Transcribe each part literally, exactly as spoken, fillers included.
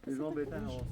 Eles vão beitar na onça.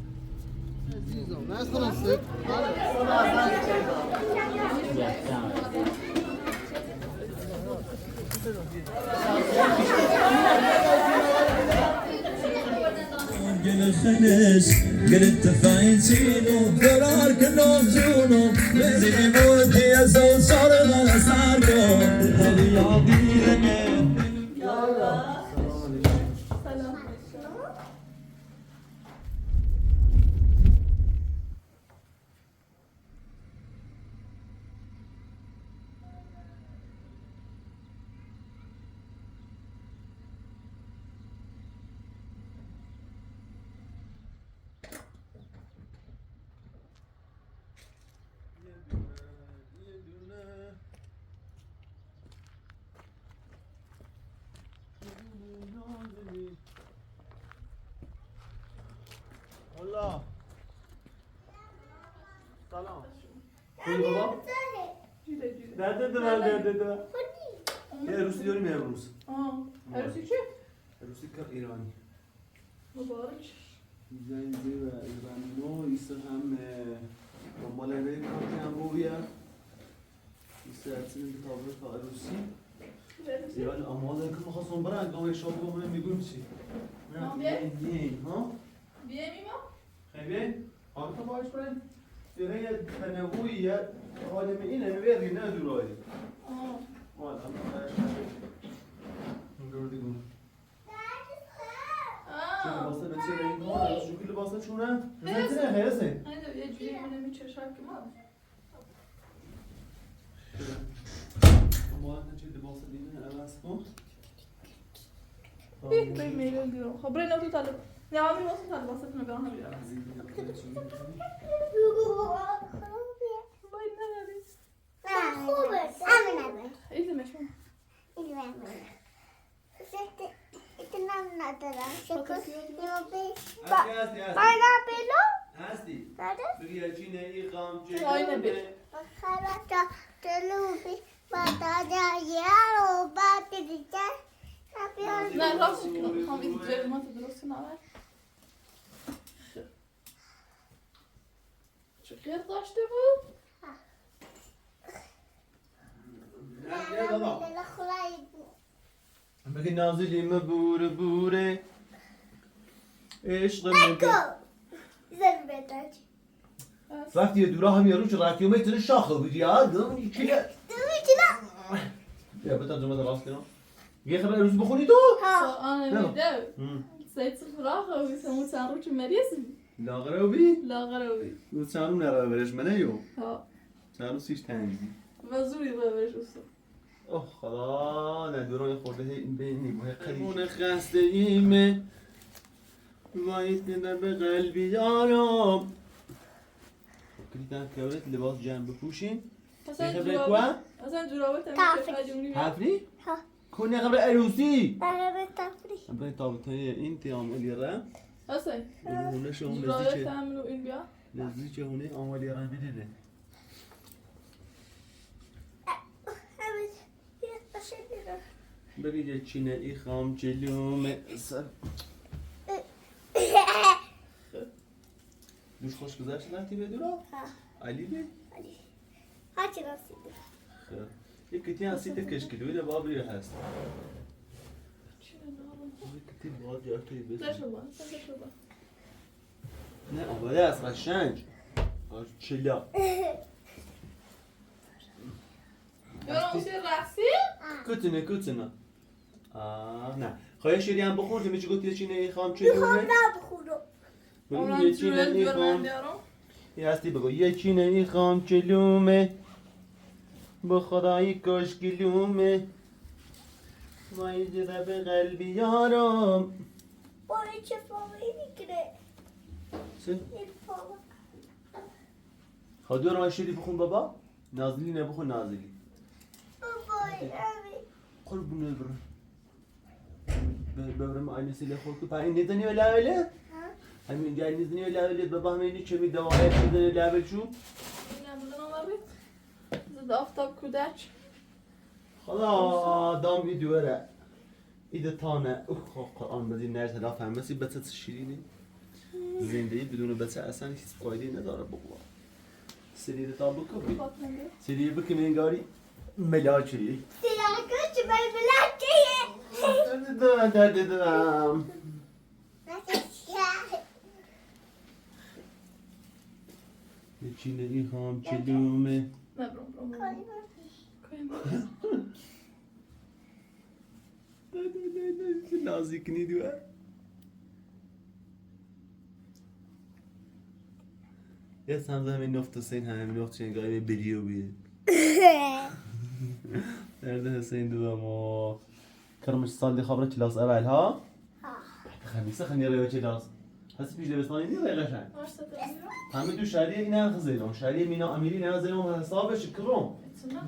Hola. Salam. Koi baba? Dede, dede, dede. E Rusi, dede, me Rusi. Rusi kak Irani. Mubarak. Zai zai Irani no, isa ham, e, mama le ve kak ya boya. Isa atsin de tablet pa Rusi. Irani amale kama khason bara, gawe shop ko mane migunsi. Bien, bien, ha? Bien, mi ma? Très bien. Encore une fois, je prends. Tu regardes, t'as un goût, il y a, on est mis, il est vert, il est du roi. Voilà. Encore du goût. Ah. Shukr, basta, basta, shukr, basta, shukr. Hadi, ya, Julia, mana mi chashak kama. Ama antes de bolsa de dinheiro, ela ficou. Ih, primeiro deu. Robrei na outra tala. Não, a minha outra tala, você não viu na minha. Vai, não, não. Ele mexe. Pineapple. Pineapple. Não, não, não. Şu kırdaştı bu. Bagi nazili me bure bure. Eşle me. Eko. Güzel bir taç. Rati e dura ham yaru rati o me tene şaka vidi ya. Dum içine. Dum içine. Ya bata cuma da rastino. Ge khabar Rusi bokhuni to? Ha. Ana video. Sai tsifraha, vi samu tsaru tu merisim. La garabi? La garabi. U tsaru na ra veres mene yo. Ha. Tsaru sistan. Vazuri ra veres usu. Oh, hala, na duro ya khode he beni, bu he khali. Muna khaste ime. Vay tena be qalbi yaram. Kritan kevret libas can bipushin. Hasan, jurabe. Hasan, jurabe. Tafri? Ha. Kone kevret arusi. Tafri. Abre tafri. Inti am elira. Hasan. Hune shon jurabe. Tamlu inbia. Lezice hune am elira bidide. Bagi ya cine i kham celume sa. Dush khosh kuzar shna ti be dura? Ha. Ali be? Ali. Ha, cine si dura. Ha. Ikiti a site keshki dura babri hast. Ikiti bad ya ti be. Taşıma, sen taşıma. Ne, ama ya sa shanj. Cila. Yorum si raksi? Kutine, kutine. A, na. Khoya shiri am bukhur, mi chigo ti shine i kham chelume. Bukhur na bukhur. Bukhur ye chine i kham. Yasti bukhur ye chine i kham chelume. Bukhur ai kosh kilume. Vay jira be qalbi yaram. Boy, çe fava inikre. Si? Il fava. Hadi ora shiri bukhur baba. Nazili ne bukhur Nazili. Baba, abi. Qul bunu bro. Be, be, bro, ma aynı sile xortu pa aynı dani öyle öyle. Ha? Aynı dani öyle öyle baba aynı çemi dava aynı dani öyle öyle şu. Ina buradan alabilir. Zada afta kudaç. Hala, dam i duere. I de tane. Uh, Quran, badi ner hada fahmesi, bese se şirini. Zindagi bidun bese asan, hiç koydi ne dara bukva. Seni de tabu kubi. Seni bukvi mengari. Melaki. Seni bukvi mengari. Dam, dam, dam, dam. Nasıl? Içine ilham çelüme. Ne, bro, bro, bro. Nazik ne diyor? Ya sen de hemen nokta sen, ha, hemen nokta sen gaybe biliyor bir. Nerede sen diyor ama? Kırmış saldı habra kilas evvel, ha? Ha. Xemîse xemî rêve çê ders. Hesî pîş debistani nî rêve şen. Hemî tu şarîye înan xizêlon. Şarîye mîna amîrî înan xizêlon hesabê şi kiron.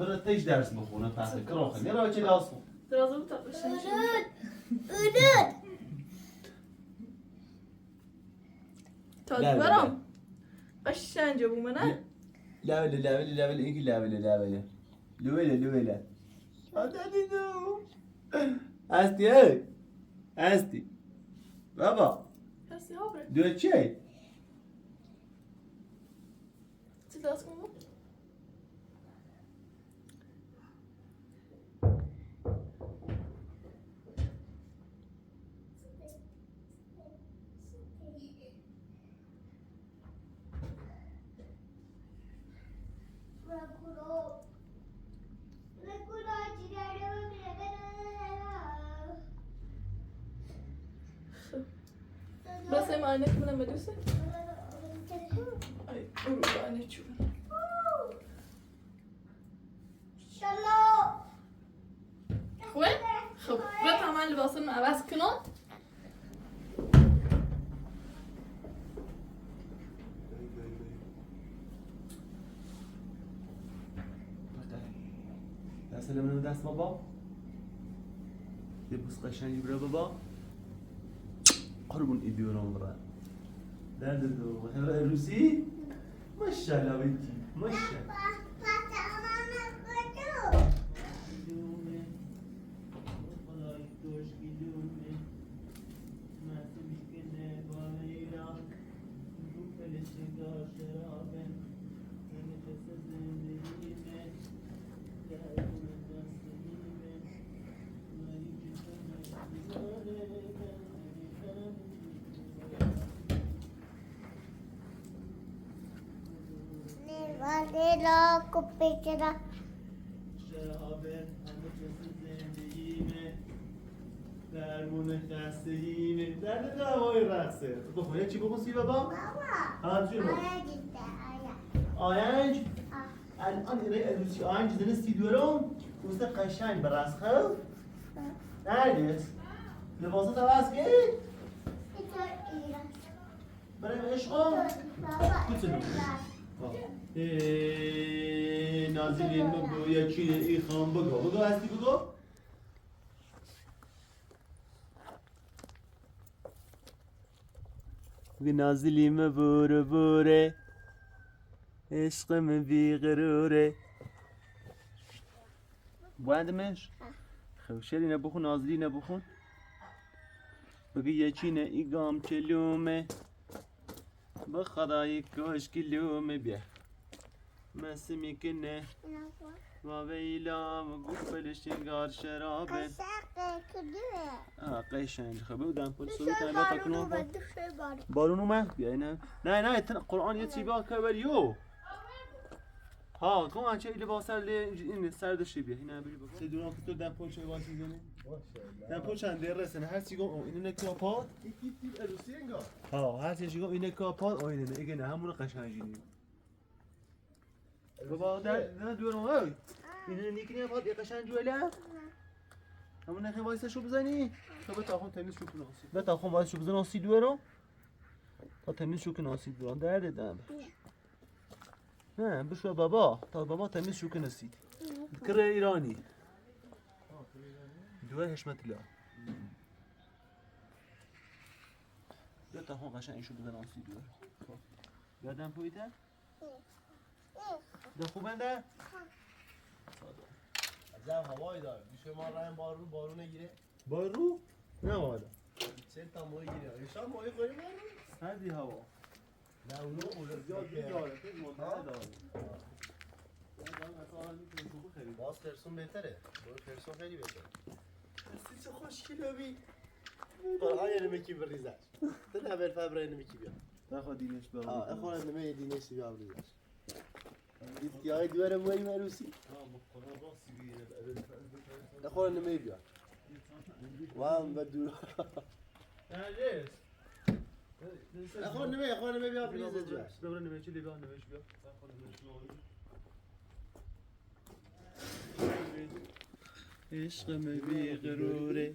Bira teyş ders bixwine, fehme kiron xemî rêve çê ders. Biraz bu tatlı şey. Ünün. Ünün. Tadı var ama. Aşağınca bu mana. Lavele, lavele, lavele, iki lavele, lavele. Luvele, luvele. Hadi, hadi, du. Asti, hey. Asti. Baba. Asti, abre. Due cei? Ti das como? Bas, ema, anne, kımına mı diyorsun? Ay, dur, anne, çubuğu. Xwe? Xwe, tamam, libasını avaz kınon. Ya selamını das baba. Ya bu sıkışan ibra baba. Qurbun ediyorum bura. Nerede bu? Hevra Rusi? Maşallah, bitti. Maşallah. Dermanı xesteyimi. Derdi de oy rase. Bak, ya çi baba si baba? Baba. Ha, çi baba? Aya gitti, aya. Aya gitti. Ah. Al, al, ire, el, si, aya gitti, ne si diyorum. Usta kaşan, biraz xal. Nerede? Ne basa da vaske? Bırak eşko. Baba. Kutsunu. Baba. Ee, Nazilî mi bu, ya çine, ilham, bıgo, bıgo, asti bıgo. Nazilî mi vure vure, eşqimi vî gırure. Buendimiş. Xewşerî ne bixun, Nazilî ne bixun. Bıgi yeçine igam çelüme. Bıxadayı koş kilüme bie. Mesimi kine. Vaveyla, gupelişin gar şerabe. Kaşak kıdüme. Ha, qeşen, xebi, u dan pul sulu tane bata kno. Balonu ma? Bia, ina. Nay, nay, tana Quran yetsi bia kavel yo. Ha, kon anche ili basar le ini sar de şibi. Ina biri bak. Se duran kutu dan pul şey var sizin. Dan pul çan de resen her sigon o inine kapat. İki tip elusinga. Ha, her sigon inine kapat o inine. Igene hamuna kaşan jini. Baba, da, da duero, oi. Ina nikini apat ya kaşan juela. Ama ne keva isa şubzani. Baba, ta hon temiz şubzani. Baba, ta hon vay şubzani si duero. Ta temiz şubzani si duero. Da, da, da. Ha, bu şu baba. Ta baba temiz şubzani si. Kre İrani. Dua heşmetli. Baba, ta hon kaşan şubzani si duero. Yadan puyta? De xu bende? Za hava ida, bir şey var, en baru, baru ne gire? Baru? Ne var da? Sen tam o gire. Yaşam o gire baru. Hadi hava. Ne, uno, uno, yok, yok, yok, yok, yok. Bas tersun beter e. Bu tersun feri beter. Siz hoş kilo bir. Aha, elime ki bir rizaj. Tena ver fabre elime ki bir. Daha dinleş bir. Aa, e hora ne me dinleş bir rizaj. Git ki ay duvarı bu ay verusi. E hora ne me bir. Wan ve dur. Yes. Ako ni me, ako ni me bia please dua. Dobro ni me chili bia, ni me chili bia. Ako ni me chili. Ishq me bi gharure.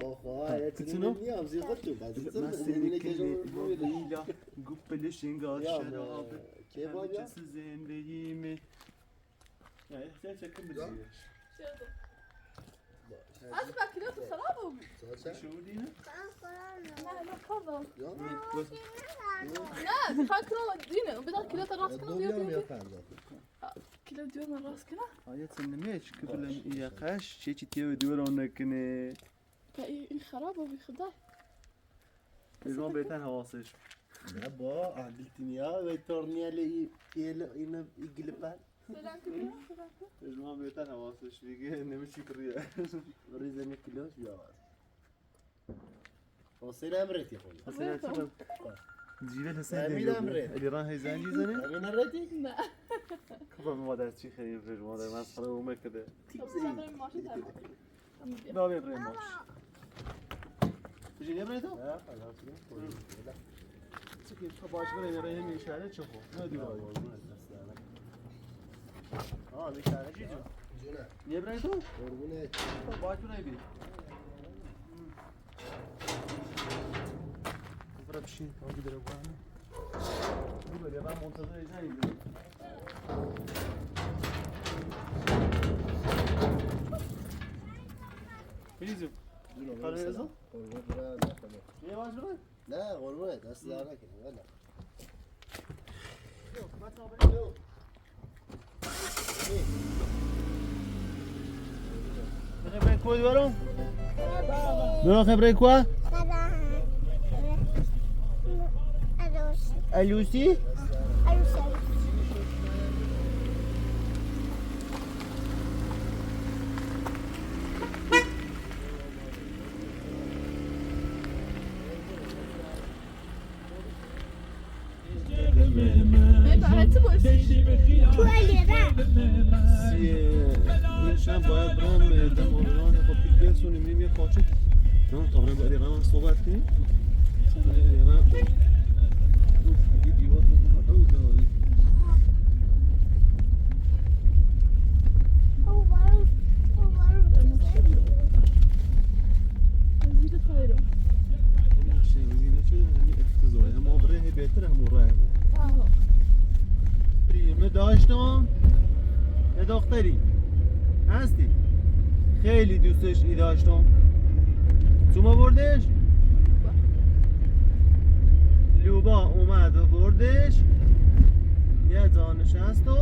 Oho, ya tino. Masih kini mobila, gupeli shinga sharabe. Kebab ya. Sizin de yime. Asma, kilo tu xarabu. Salsa? Ixi, udi, ne? Não, não, pardon. Não, não, kilo dina. Bida kilo ta raskina. Kilo dina raskina. Aya, tsene mesh, kibula ya kash, chechi tio dura ona kene. Ta i xarabu bi xudai. Irmão Betan havasış. Ne bu, ah, biltiniya ve torniyale i, i, i, i gilipan. Selam kilo, selam kilo. Irmão Betan havasış, vige ne mi chikriya. Rize ne kilo ya. O selam reti hol. Selam kilo. Jive le sen de. Milam reti. Ele ran hezan jizane. Milam reti? Na. Kuba moda chikriya, moda masxara uma kede. Tamam. Não, bem, bem, mas. Você já lembra, então? É, mas eu tenho. Isso aqui, só pode ver, era M X L, deixa eu ver. Não é de hoje. Ah, M X L, Gigi. Lembra, então? Só pode ver aí, Bi. Compra peixinho, pode ver agora, né? Bizi. Parayı. Ne var burada? Ne, var burada. Aslında ne ki? Valla. Você vai com o João? Não, quer brincar? A Lucy? A Lucy. Sen baya bira me dam oran ko pil beso ni mi mi xoche. Non, to bre bari ran sobat ki. Prima daştan ne doktori. Hasti. Xeyli dustış i daştan. Çuma vurdiş? Luba umad vurdiş. Ne canış esto?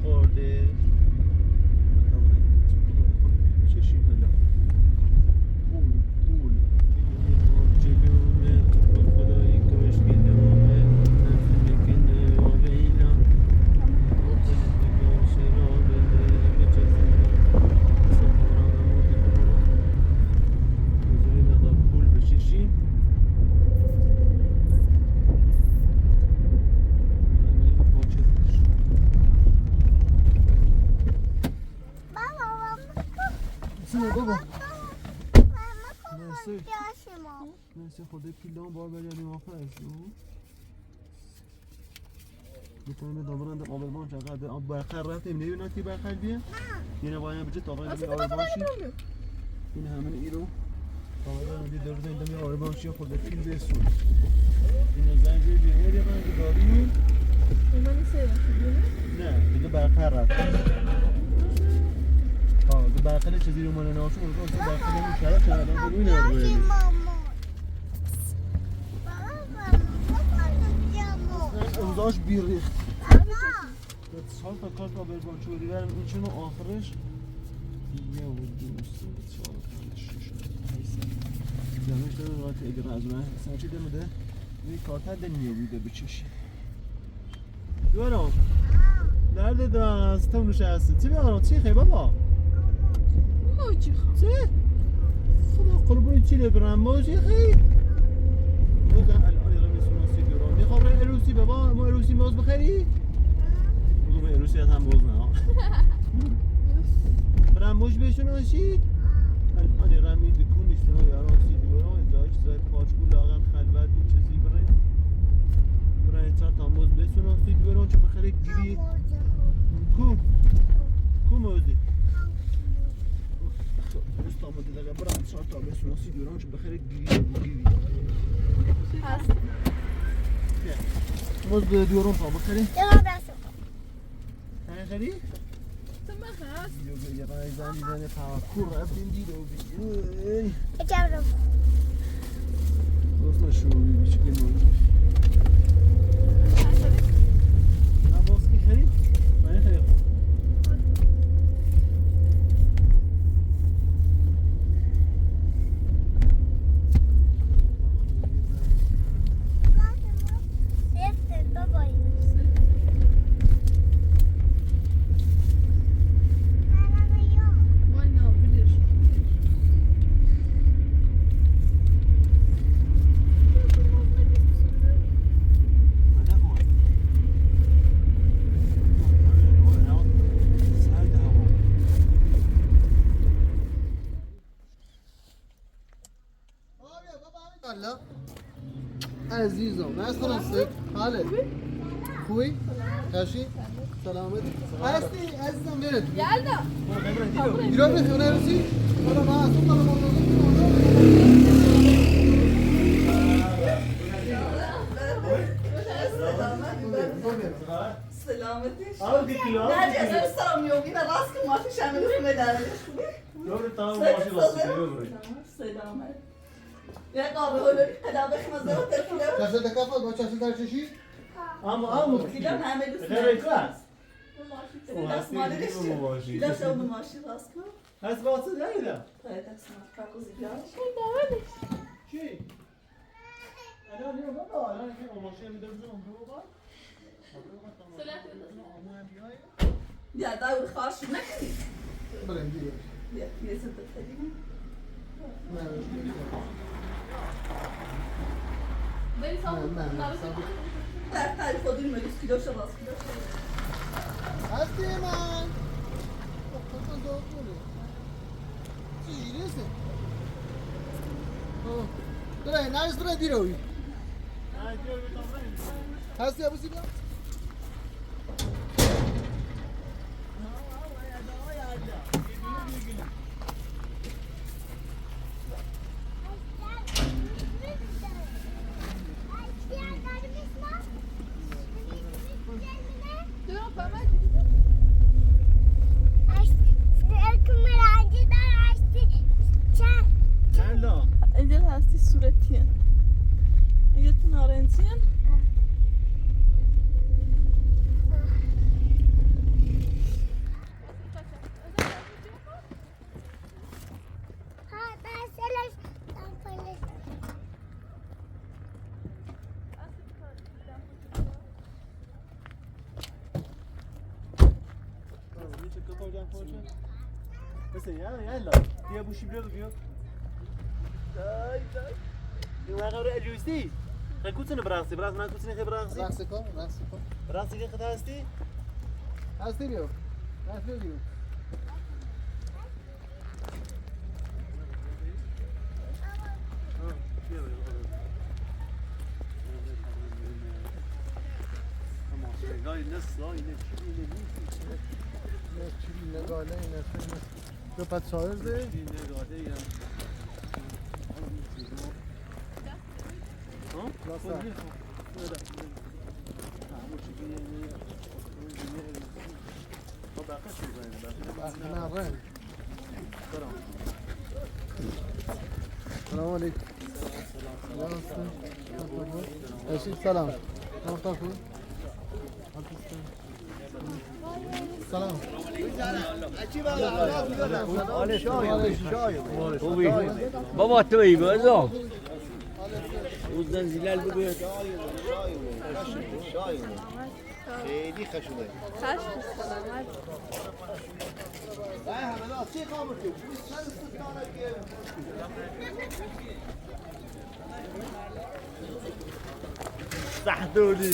Xordiş. Baba, baba. Sim, baba. Não sei. Não sei, rodei pilão, baba, ali, ali, uma festa. Depois me dobra da obra, bom, já, já, obra, cara, tem nem na tiba, cara, bem. Ina vaya budget, obra, obra, obra. Ina hamani iro. Obra, de dor, de dor, obra, bom, já, rodei pilão, isso. Ina zai, de, de, de, de, de, de. Ina ni se, ne, de ba, cara. Ah, de ba, cara, se dire, mano, não, não, não, de ba, cara, não, cara, cara, não, não, não, não. Os dois birri. چهار تا کارت قابل بانچوری برم، این چونو آخرش. یه و دو، سه، چهار، پنج، شش، هفت، هشت. جمعش داره وقتی اگه از من. سمتی دمده. این کارت ده نیابیده بچشی. دوارم. درد دست تو نشسته. چی بیارم؟ چی خیلی بابا؟ موجی خواهم. چی؟ خدا قربونی چی برم؟ موجی خیلی. موز الان یه میسوناسی دوران. می‌خوام برم عروسی بابا. ما عروسی موز بخری؟ بگو به عروسی هم موز نه. برم موج بشناسید؟ الان رمی دکونی سنا یاران سی دوران. زای چیزای پاچ بود، لاغر خلوت بود، چیزی برای. برای چهار تا موز بشناسید دوران، چه بخری گیری. کو؟ کو موزی؟ دوست آمده دیگه، برای چهار تا بشناسید دوران، چه بخری گیری، گیری. هست. بیا. موز به دوران پا بخری. تنها خری؟ تو مخص. یو، یو، یو، زنی، زنی، پا کور، ابدین دیدو، بی. اجابه. دوست نشو، بی، بی، چی کنی؟ نه، باز کی خری؟ من خری. الله. عزیزم، نه خلاصه. حاله. خوبی؟ خوشی؟ سلامتی؟ هستی؟ عزیزم، برد. یلدا. ایران می‌خوای نروسی؟ حالا ما اصلاً حالا ما سلامتی. آه، دیگه. نه، از سلام یوگی نه راست که ما فیشانه می‌داریم. Dobro, tamam, başı basıyor, dobro. Selamet. Ya, kahve öyle bir kadar bakma, zaten filan. Çarşı da kafa, bu çarşı da çeşit. Ama, ama, filan, hemen üstüne. Very class. Filan, sen bu maaşı rasko. Nasıl baksın, ya, ya? Evet, asma, kako zibiyan. Şey, daha öyle. Şey. Ya, daha yürü karşı ne? Bırak, yürü. Ya, neyse, dur, hadi. Ben sana bunları... Dört tane kodun var, üç kilo şabas, kilo şabas. Hadi hemen. Bak, bak, bak, bak, bak. Sijilese. Drai, na stra dirawi. Hasi abu sibia. Nerede o? Ecel hasti suretiyen. Ecel narenciyen. Mesela ya, ya la. Diye bu şimdi diyor. Day, day. Diyor, bana oraya lüsti. Ka kutsuna brasi, brasi, na kutsuna ke brasi. Brasi ko, brasi ko. Brasi ke kata asti? Asti diyor. Asti diyor. السلام عليكم. سلام. كيف حالك؟ سلام. كيف حالك؟ Baba tu iba so. Udan zilal tu. صح دولي.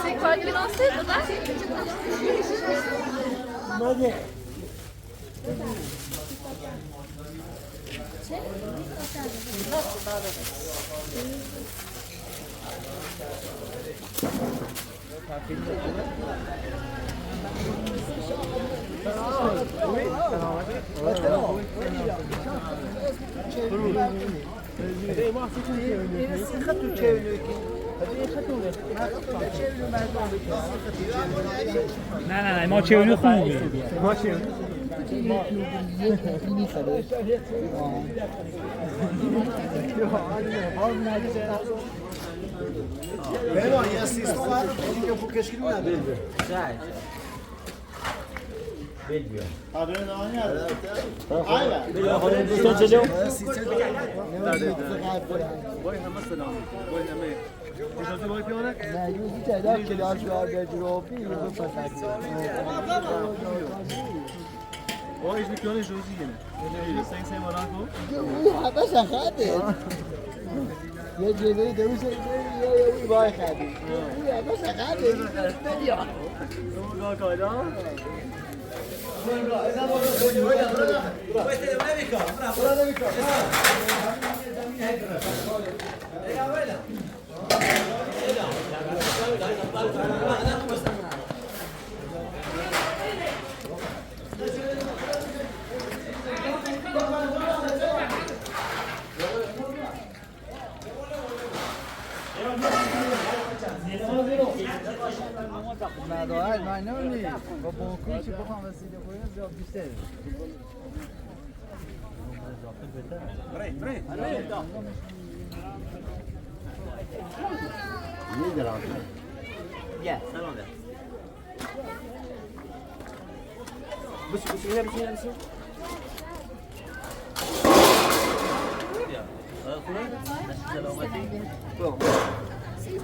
C'est quoi qui lance, papa? Na, na, na, e mau teu ni kuvi. Pero ya si esto va a tener que buscar escribir.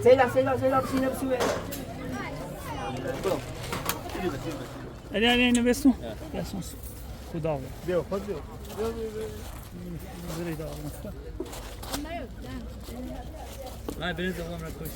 Sei la, sei la, sei la, sei la, sei la. Allez, allez, une veste. Cuidado. Deu, pode deu. Beleza, vamos na coisa.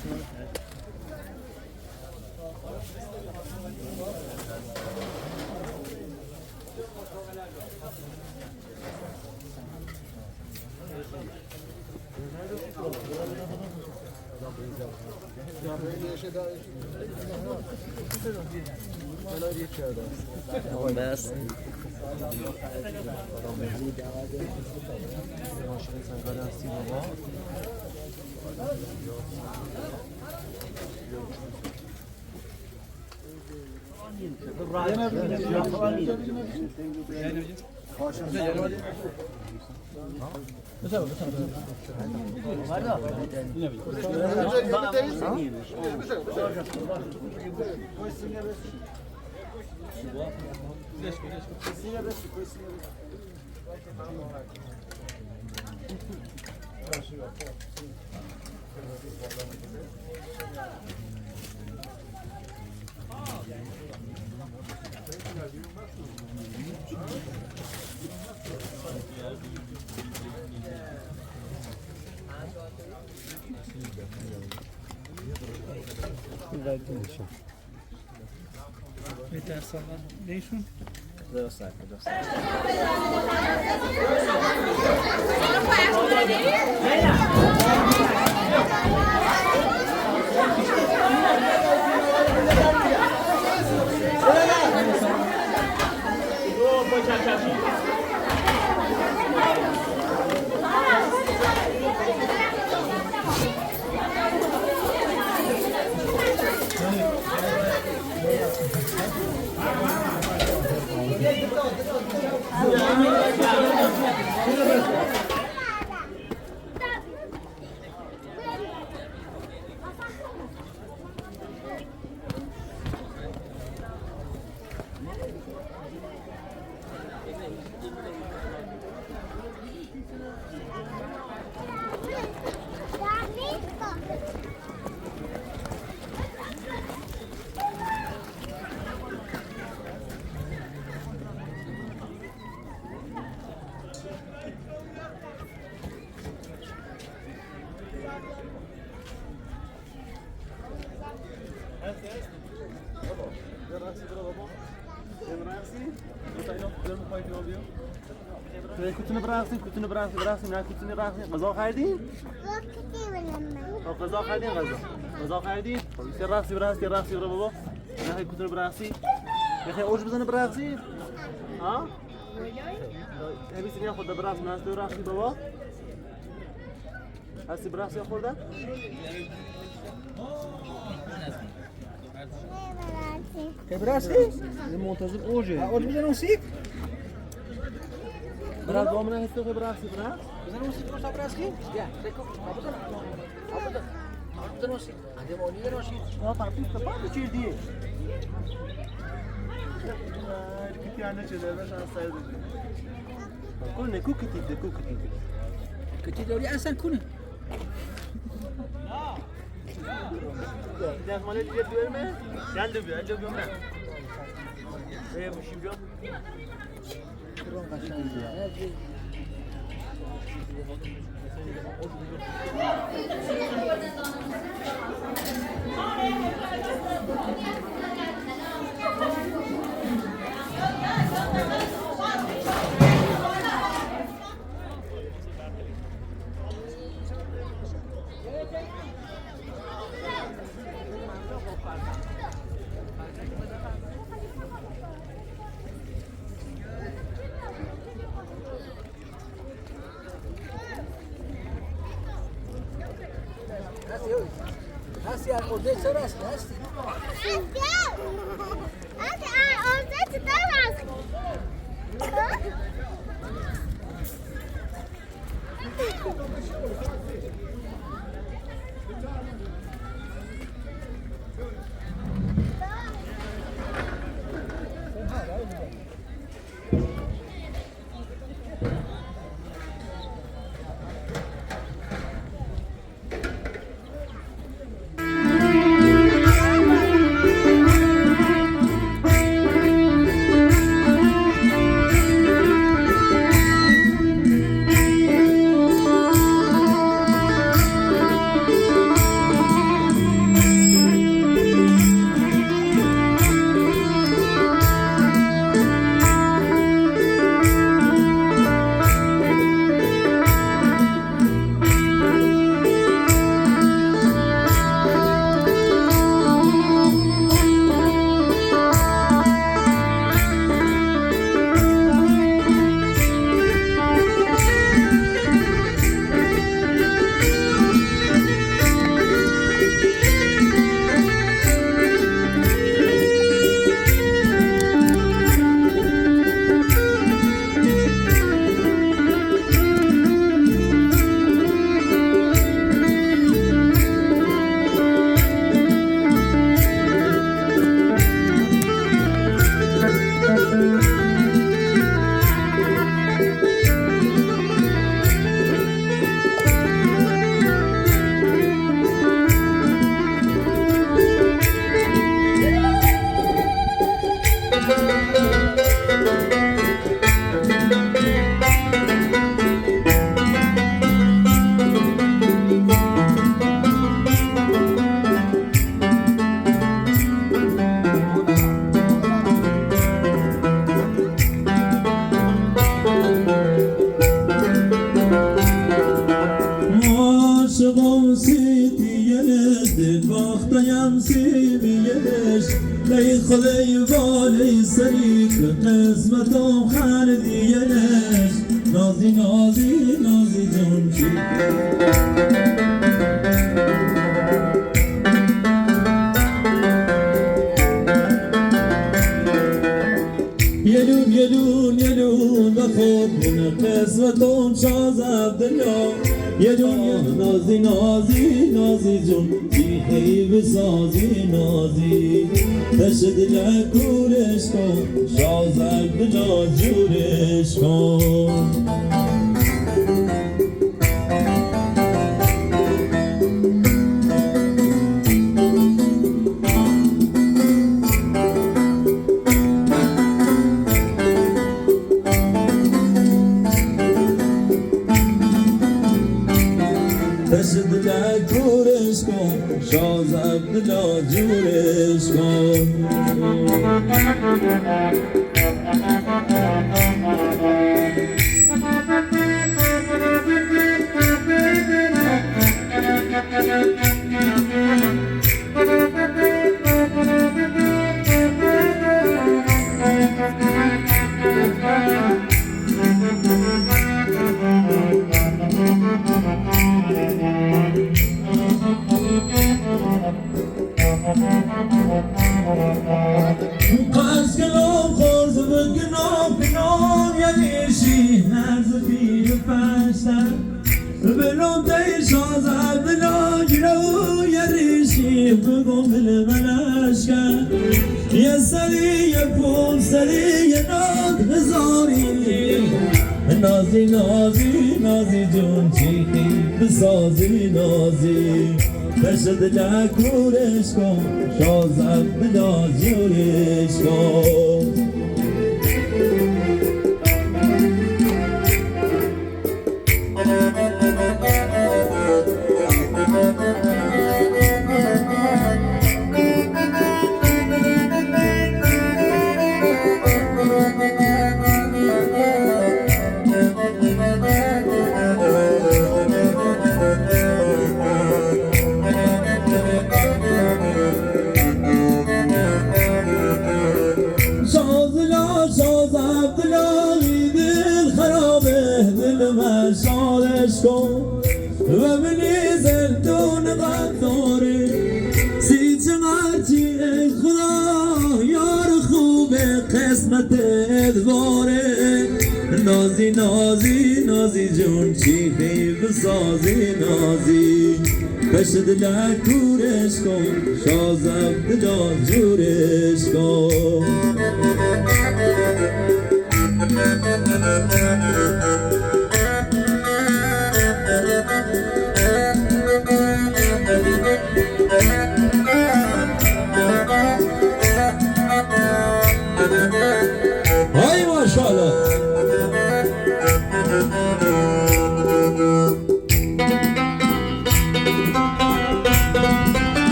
Kutuna brasi, kutuna brasi, brasi, na kutuna brasi. Qai so kaya di? Qai so kaya di, qai so. Qai so kaya di. Ise brasi, brasi, brasi, bravo. Na kutuna brasi. Na kutuna brasi. Ha? Ebi sini aku da brasi, na kutuna brasi, bravo. Asi brasi aku da. Ke brasi? E monta hoje. Ah, hoje você não se. Bravo, vamos na resto ke brasi, brasi. Você não se gosta brasi? Ya, você não se. Você não se. Ande mo ni no si. No, pa tu pa tu chirdi. Kiti anda chirdi na sa sa. Kune kukiti de kukiti. Kiti de ori asan kune. Ya male dia duerme. Ya duerme, ya duerme. Eh, mushibyo. Siti yenes, din vakta yam simi yenes, lei khodei volei sarik, qismatom khan di yenes, nazi, nazi, nazi junti. Yelun, yelun, yelun, bakhot min qismatom shaz Abdullah. Yelun, yelun, nazi, nazi, nazi jun, tihei bisazi nazi. Tashid la kureshko, shaz Abdullah jureshko. Tashid la kureshko, shaz Abdullah jureshko. Qas k'lom qos b'k'nom k'nom yalishi nazfi pashta. B'lom tei shaz Abdullah g'lo yarishi b'gom b'lmalashka. Yasali yapum sali yanot zori. Nazi, nazi, nazi jun chihi bisazi nazi. Tashad la kureshko, shaz Abdullah jureshko. Shaz la, shaz Abdullah, idil kharabe, dil ma shaz eshko. Vamni zel tun g'atori. Si ch'ngar chi ey Khuda, yar khube qismat edvore. Nazi, nazi, nazi jun chihi bisazi nazi. Tashad la kureshko, shaz Abdullah jureshko. Ay, mashallah.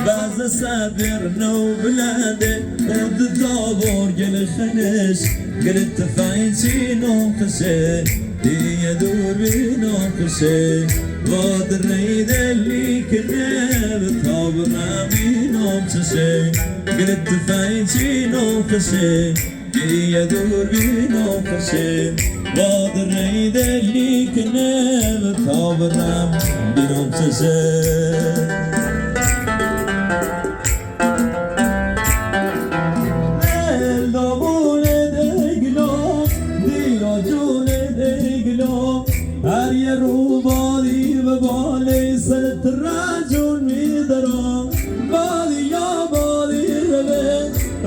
Baz saber no blade, od tabor gel khanesh, gel tfain chi no khashe, iya dur bi no khashe, vad rei deli kne, tab na bi no khashe, gel tfain chi no khashe. Iya dur bi no khashe, vad rei deli kne, tab na bi no khashe. Del do bule deglo, dilo jule deglo, ar yeru bali bale sel trajun midro, bali ya bali rebe.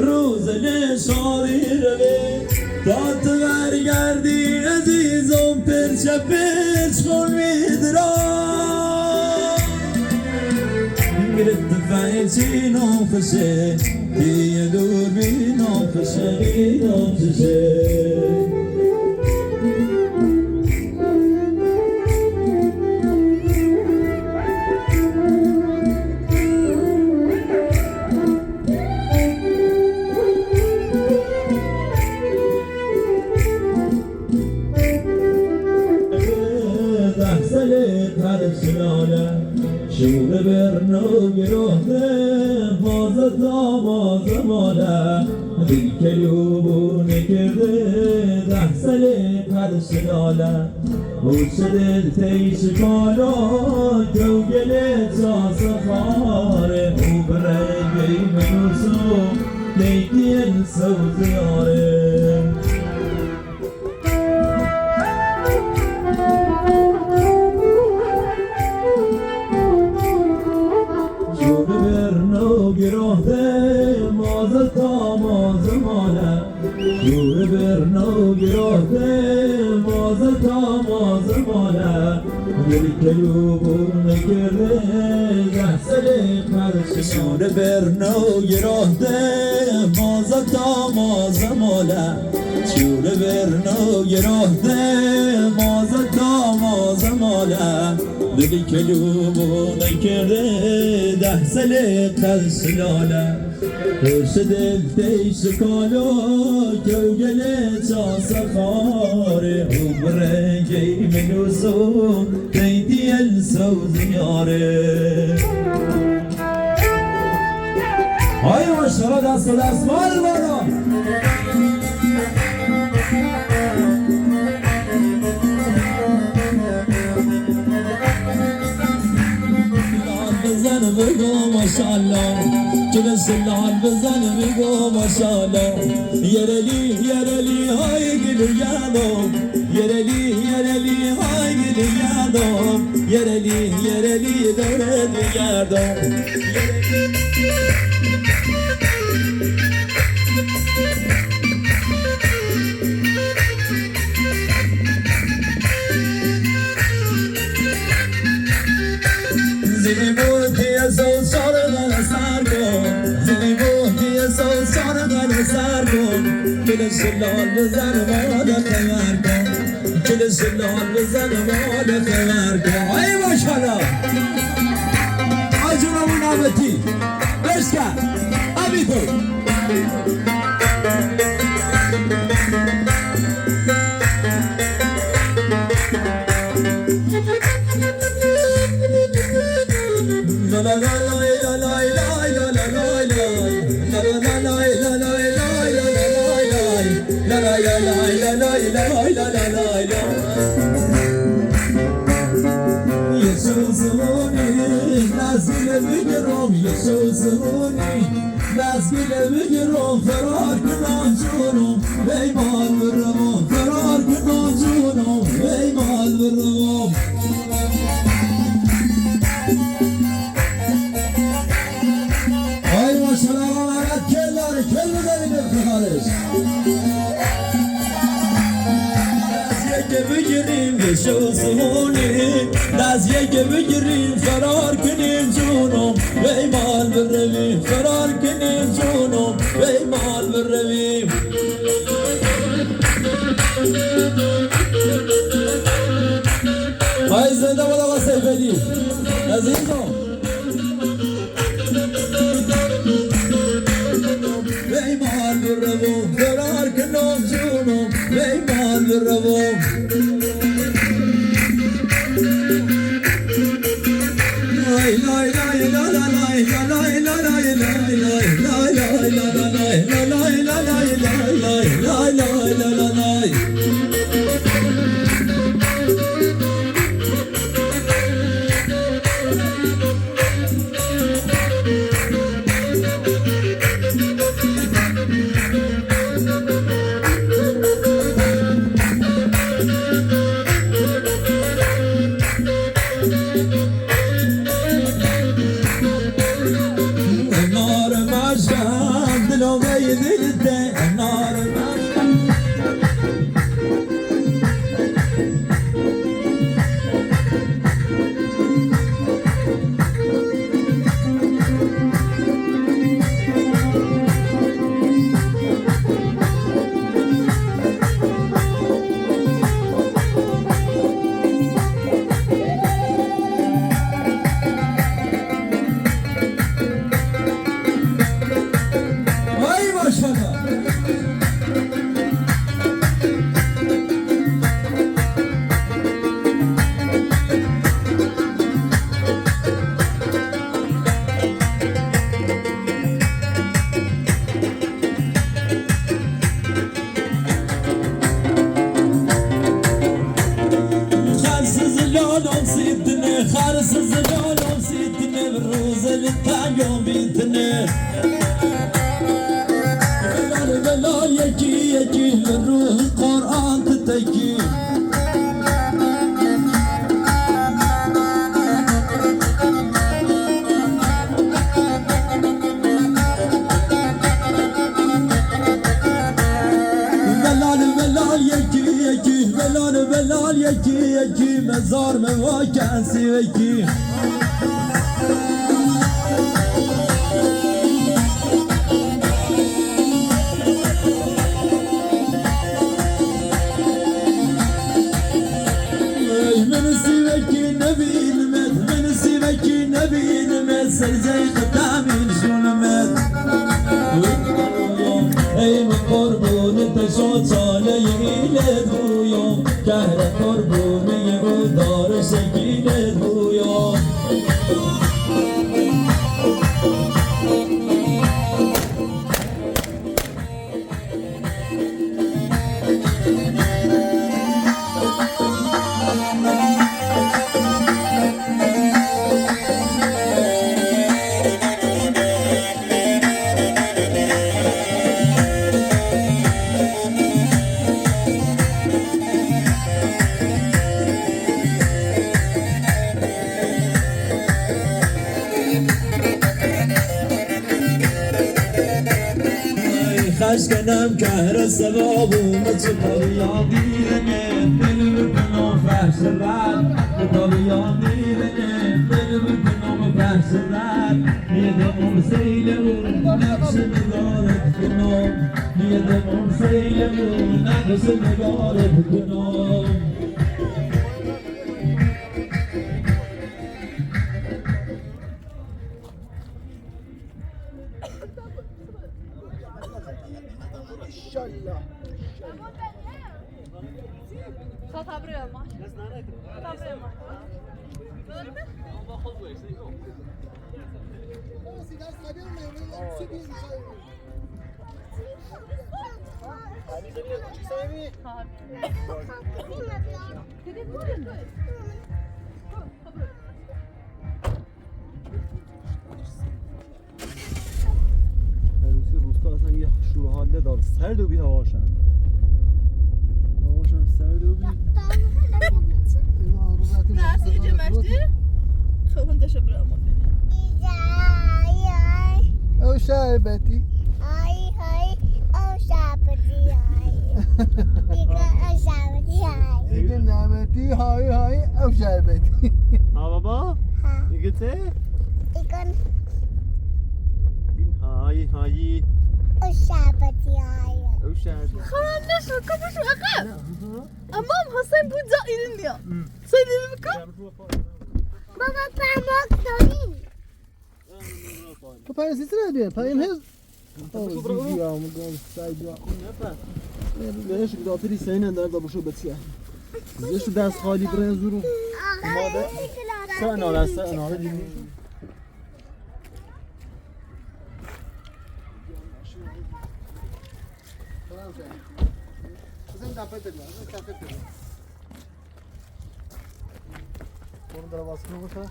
Ruzele şairve, tatver gerdi ezizom, perçe perç kon midra. Girit fenci no fese, diye dur bi no fese, bi no fese. Sure vernau girote, moza ta moza mola, dikelu bune kede, dahsale karsilola. Usadel tei sikolo, kau gele sa safare, ubrege menuso, tei tien sauziare. Sure vernau girote, moza ta moza mola. Sure vernau girote, moza ta moza mola. Dikelu bune kede, dahsale karsilola. Sure vernau girote, moza ta moza mola. Sure vernau girote, moza ta moza mola. Dikelu bune kede, dahsale karsilola. Usadel tei sikolo, kau gele sa safare, ubrege menuso, tei tien sauziare. Ai, mashallah, das, das, malvado. Bizan bigo mashallah, kila silal bizan bigo mashallah. Yereli, yereli, ay gili yado. Yereli, yereli, ay gili yado. Yereli, yereli, dore di yado. Zini buti a sau sora da na sarko. Zini buti a sau sora da na sarko. Kila silal bizan moda kamarko. Kila silal bizan moda kamarko. Ay, mashallah. Ajuna munabati. Beska. Abito. Yasou soni, nasile vigirom, yasou soni. Nasgile vigirom, farar knan juno, vei mal ramo, farar knan juno, vei mal ramo. Ai, mashallah, ala kela, kela, kela, kela. Das yeke vigirim, yasou soni. Das yeke vigirim, farar knan juno. Vei mal birrevi, farar kinin juno, vei mal birrevi. Ai, zeda wala wasa ifedi. Azizo. Vei mal birrevo, farar kinin juno, vei mal birrevo. Internet. Velal, velal, yeki, yeki, ruh Quran teteki. Velal, velal, yeki, yeki, velal, velal, yeki, yeki, mezar me va kensi veki. Ey, men siveki nebi ilmet, men siveki nebi ilmet, serzey qedami insulmet. Ey, me qorbuni te sot sale yile duyo, kahre qorbuni yudare se kile duyo. Xaxkanam kahra savavu matsu taviyan direne, dilvitno fahsarat, taviyan direne, dilvitno fahsarat. Niya da um seile u naqshe migaret kuno, niya da um seile u naqshe migaret kuno. Inshallah. Só tá abrindo, amor. Só tá abrindo, amor. Erosi rosta aslan yaxshi hava nar, serd o bi havaşan. Havaşan serd o bi. Nasıl cemaşti? Xalqın taşa bırakma beni. Ev şerbeti. Ay, ay, ev şerbeti, ay. Ev şerbeti, ay. Ev şerbeti, hay, hay, ev şerbeti. Ha, baba? Ha. Ev şerbeti? Ev şerbeti, hay, hay. Ev şerbeti, ay. Ev şerbeti. Xanana şu, kapı şu, aka. Amam, Hasan bu da ilindiya. Hı. Sen ilindiya. Baba, pamuk donin. Papai, sisira dia, papai, hes. Oh, zizi, ah, I'm gonna side you. Leyš da tri sene da da bušo bacija. Leyš da sali brezuru. Mada. Sa na la, sa na la. Sen da pepe, sen da pepe. Onu da vas kruguša.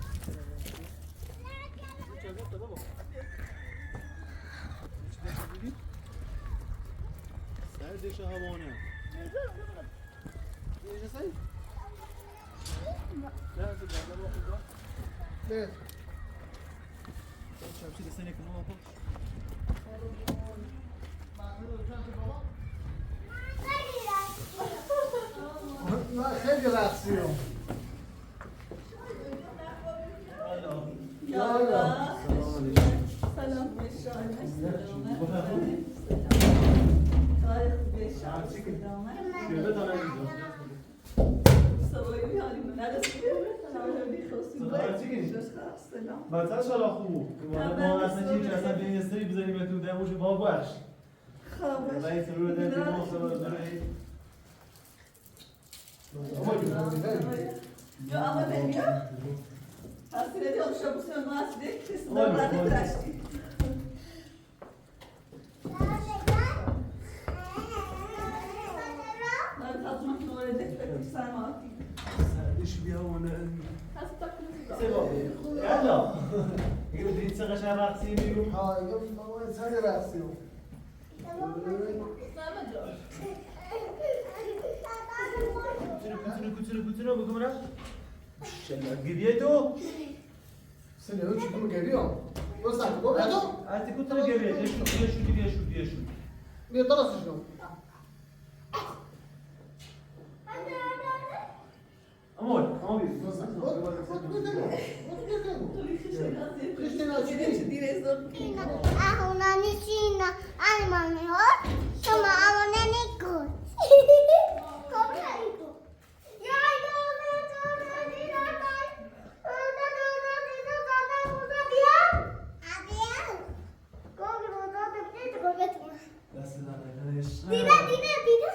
Serde šahavone. Serde šahavone. Selam. Selam. Selam. Yo, ama ben ya. Hasreti oluşa bu sönmez de kesin. Olha, olha. Serdeš bi hava na. Sebo. Ela. Ela bi Sa ka sa reaksi io. Ha, io, sa ka sa reaksi io. Kucina, kucina, kucina, kucina, kucina. Sa na givia tu. Sa na, eu te como givia. Você sabe como é tu? Ah, te kucina givia. Deixa, deixa, deixa, deixa. Meu, tá lá, senhor. Amor, amor, Cristina, Cristina, Cristina. Aho na nisina, ai mami, o, soma alo ne niko. Como é isso? Tira, tira, tira.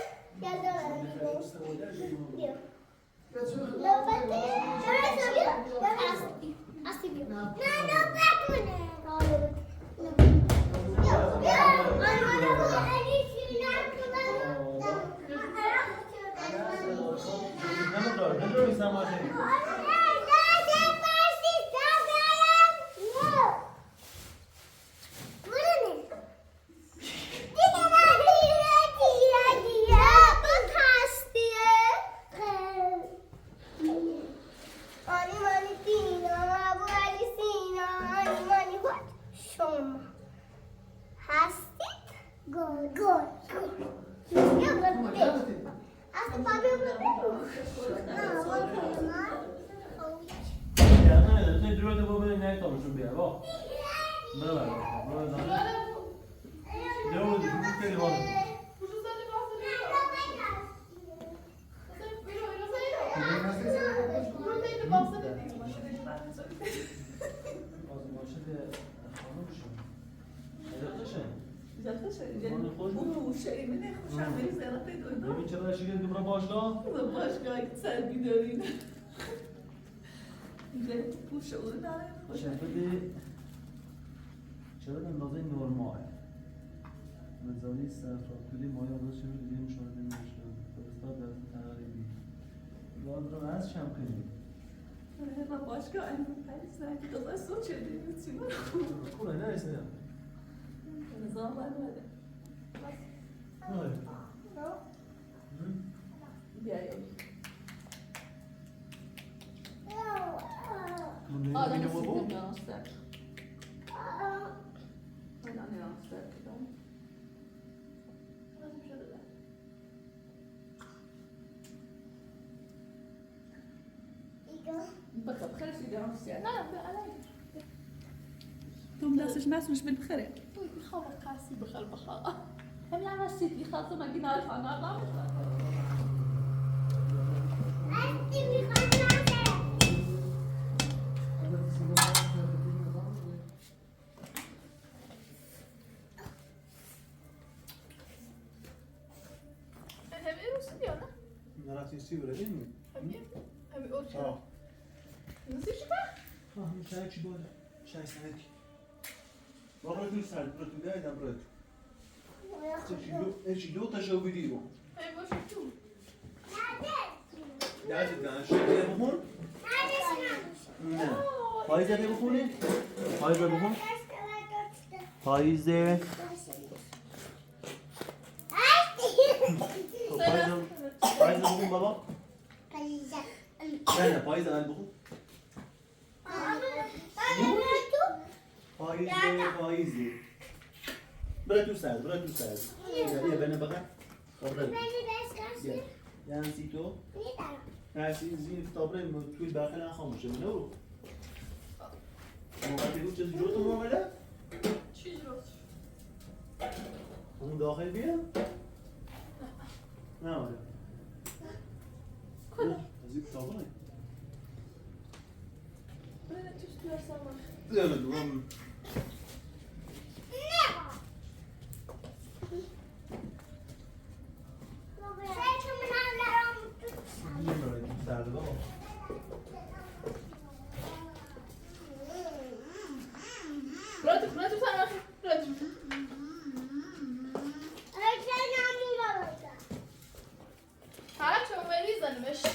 Puxa, uri na, uri na. Şöyle de, şöyle de normal. Mas ali sa faktori moja da se vidi šöyle de nešto. Pretstavlja se taribi. Dobro, nas šamkani. Ena başka aynı persa ki da sa soče de cima. Kula, ne, ne. Zaman var. Ne? Hı? Bir ay oldu. Aa, da ne si ti na stek. Aa, da ne na stek, da. Baka, baka si da na stek. Na, da, ala. Tum da se smas, mas bil bixere. Ui, bixa, baka si, bixa, baka. Hem ya na siti, bixa, so ma gina, bixa, na, na. Hem, hem, eru siti, na? Na, na, si, si, bre, hem. Hem, hem, hem, o, si. Ah. Na, si, si, ba? Ah, mi sa, si, ba. Sa, sa, ki. Dobro tu sad, protiv njega i nabroj. E si lju-, e si ljuta, še ubedljivo. Dajte da, še te bukun? Ne. Paize te bukuni? Paize bukun? Paize. Paize, paize bukun, baba? Ne, ne, paize bukun. Paize, paize. Bra tu sal, bra tu sal. Ia, ia, bena baka. Bra. Ia, ia, sito. Ia, si, si, sto bre, mo tu baka na khamu, se no. Mo ka te gusta de outro, mo vale? Tijros. Mo dau khaibia? Não, olha. Quando? Mas e que tal, não é? Pronto, pronto, pronto. Hara, tšau, mai Liza, na mexe.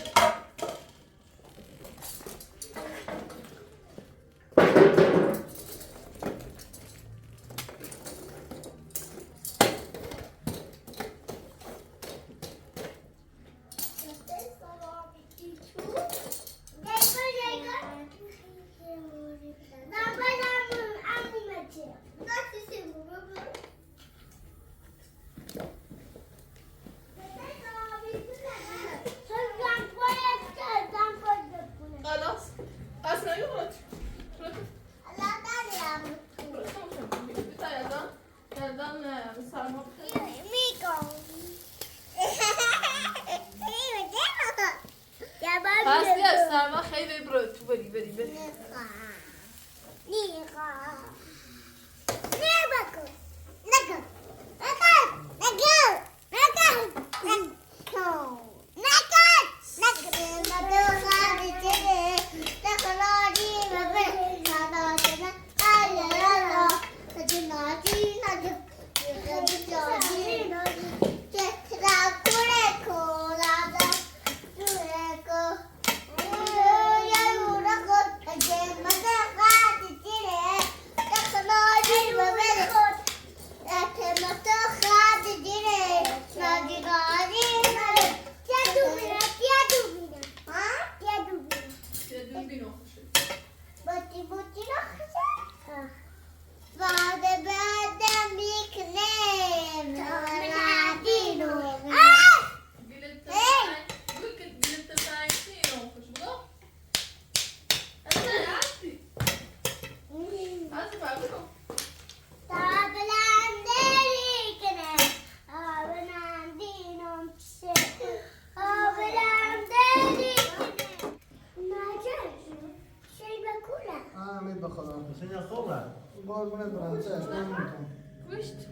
Bakalá. Você já cobra? Agora não é branco, é branco. Custa.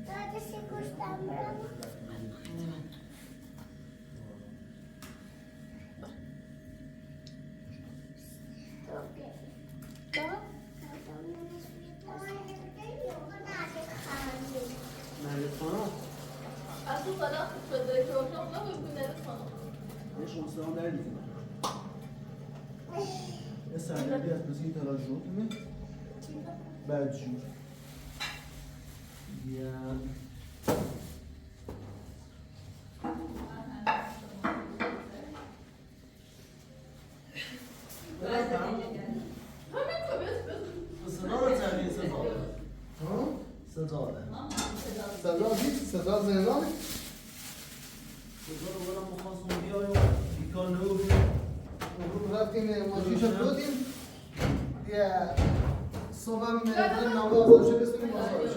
Pode se custar branco. Nerede sana? Asıl sana. Nerede sana? Deixa eu só andar ali. Essa área ali, as pessoas estão lá junto, né? Bad. Yeah. Sazala tani, sazala. Hã? Sazala. Sazala vitu, sazala zezala. Sazala agora mo fasu un dia, eu fico no. Rafting, uma xixa protein. Yeah. Só vai me dar na boca, deixa eu ver se tem mais horas.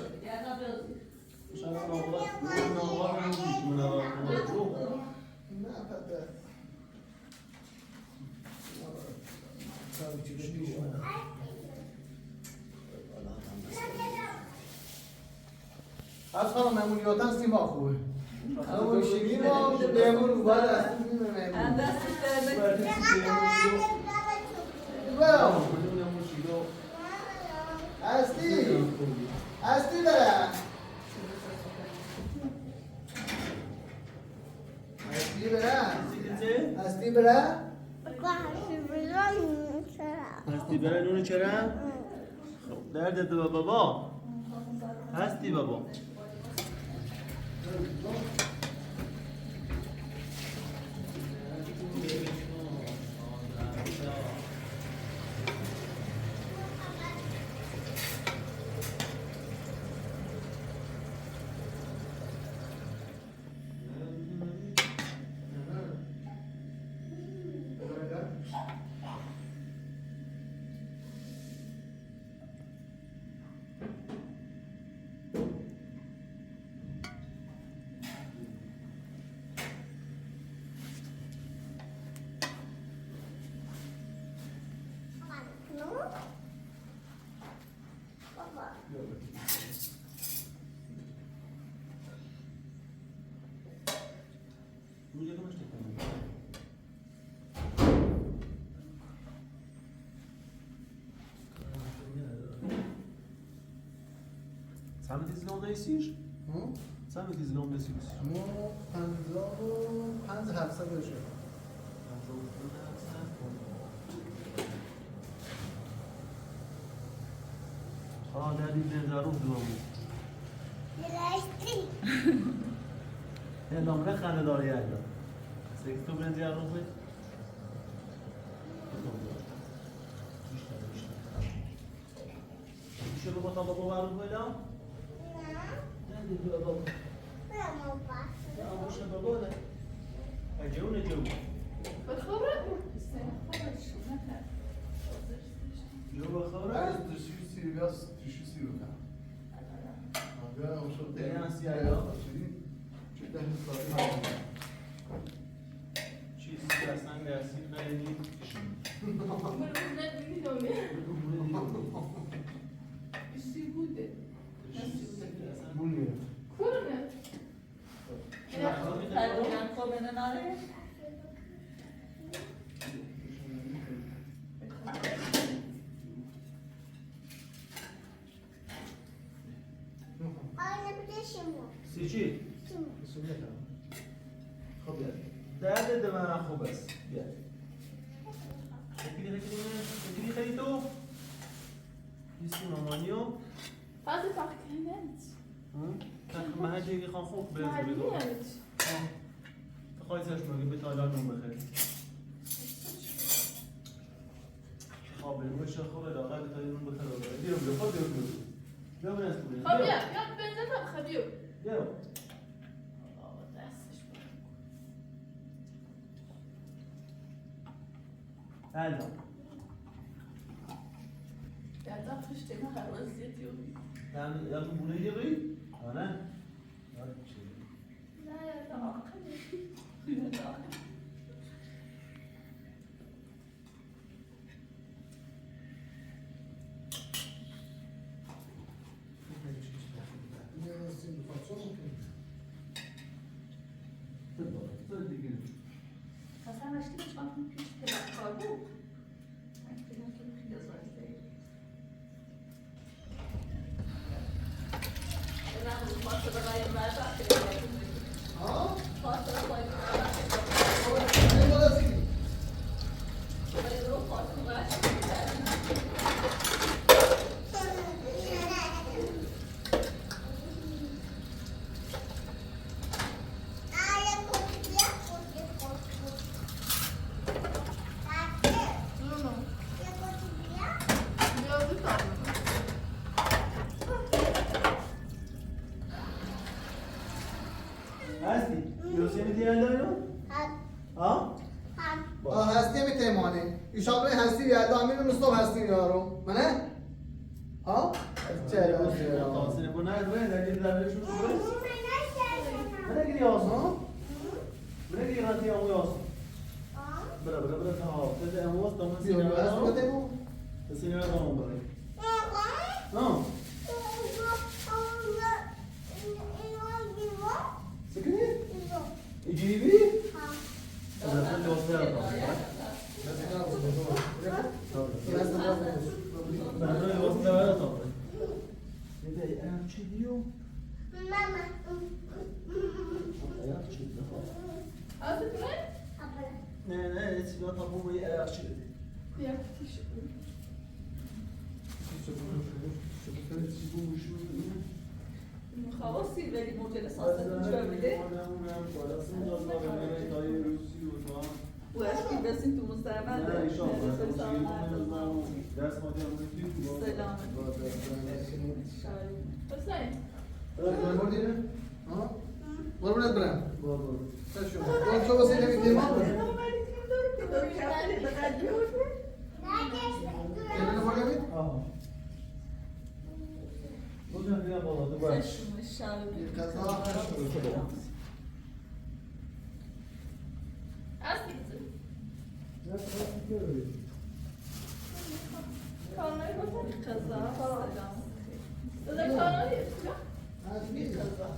Asal memang dia tas di maku. Kamu sini mau dia memang luar. Well, Asti. Asti bera. Asti bera. Asti bera. Asti bera nunu cera. Nerede tu baba? Asti baba. Sa na tizilon da isis? Hum? Sa na tizilon da isis? Mo, panzon, panza hapsa da isis. اه، ده دي بلاد روح دوامو. E não me rana da olhada. Sei que tu vende a roupa. Deixa eu botar o bolo lá no olhão. Não, não, não. Não, não passa. Não, deixa eu botar. A Joana, Joana. Por favor. Joana, por favor. Deixa eu ver, deixa eu ver, cara. Agora, deixa eu ver. Tem a Cia, ó. Deixa eu ver. Bună. Sici? Sici. Xobia. Dade de mana xobes. Bia. Rekini, rekini, rekini, rekini tu. Isi mamanio. Faze par krenent. Hum? Mahadi ki khanfuk bia. Mahadi. Hum. Takoy sa shmo ki bita la no mahadi. Só vai assim, ó. Mané? Ó? Tchau, tchau. Você não pode nada, né? Aquele da vez, não pode. Mané, que criança, ó. Mané, que criança, ó. Bra, bra, bra, ó. Você é um osso, então, assim, ó. Não. Você quer? Igivi? Mama. Ne, ne, esse não tá bom aí, é, acho que. خلاص، يبقى لي موديل أساسا. وأشكي بس أنتم مستعملة. سلام. حسين. Bora, bora, bora. Hã? Bora, bora, bora. Bora, bora. Tá, deixa eu ver. Bora, deixa eu ver se ele tem uma. Ele não vai ver? Aham. Vou já ver a bola do Vasco. Fecha uma chave. Casal, fecha. Aslında. Kaza. Kaza. Kaza.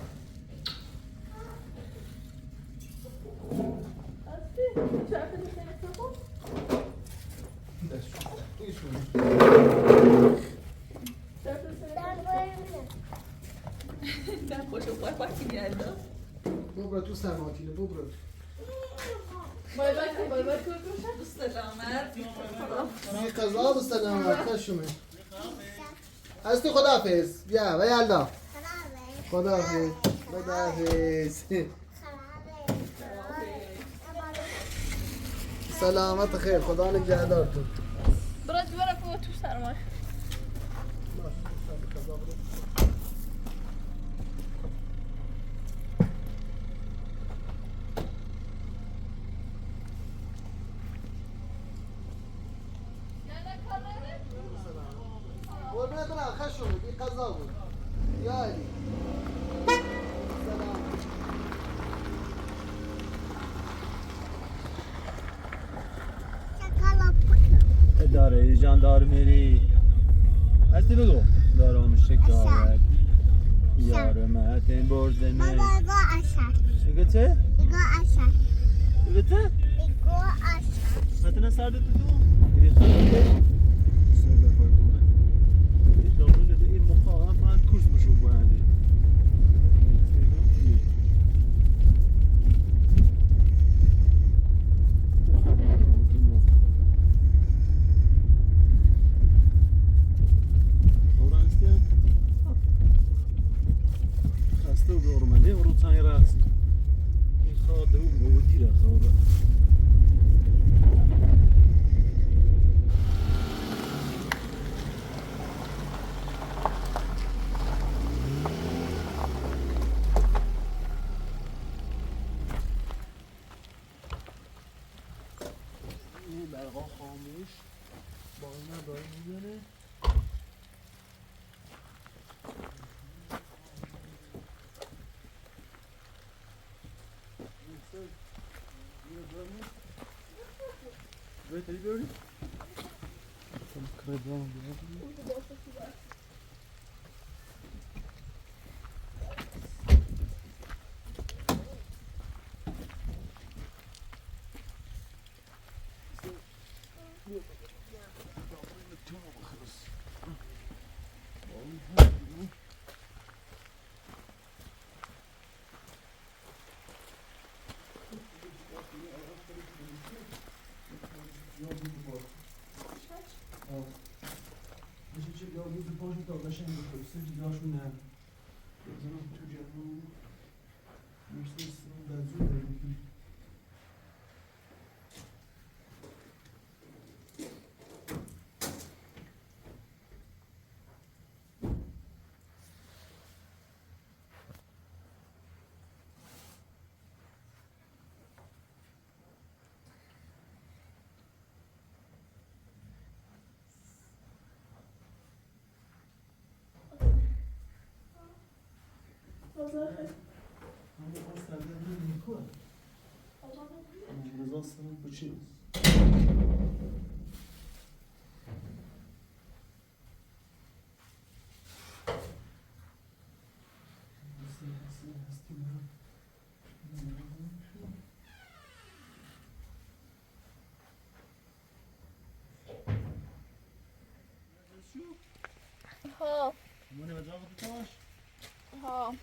Depois eu ponho a quinhada. Vou para tu, Samantha, vou para tu. Bay bay, bay bay. Bu selamet. Ni kaza bu selamet, kaşumi. Asti, Khuda Hafiz. Ya, bay Allah. Khuda Hafiz. Khuda Hafiz. Selamet, xeyr. Khuda ni jadar tu. Bırak, bırak, bırak, tu sarma. Olmaya bırak, kaşo, bir kaza bu. Yani. Selam. Adalet, jandarmeri. Esti bigo? Dara mu şikaret. Yarım etin borcene. Baba, go aşağı. Igate? Go aşağı. Igate? Go aşağı. Hatına sardı tutu. Iri sardı. Sardı farkında. Iri sardı dedi, e, muka falan kuzmuş o bu yani. Asta u ormane, oro tsai rasi. Kha da u mo dira kha ora. Berqa xamış. Bağına bağına. Ho. Ho.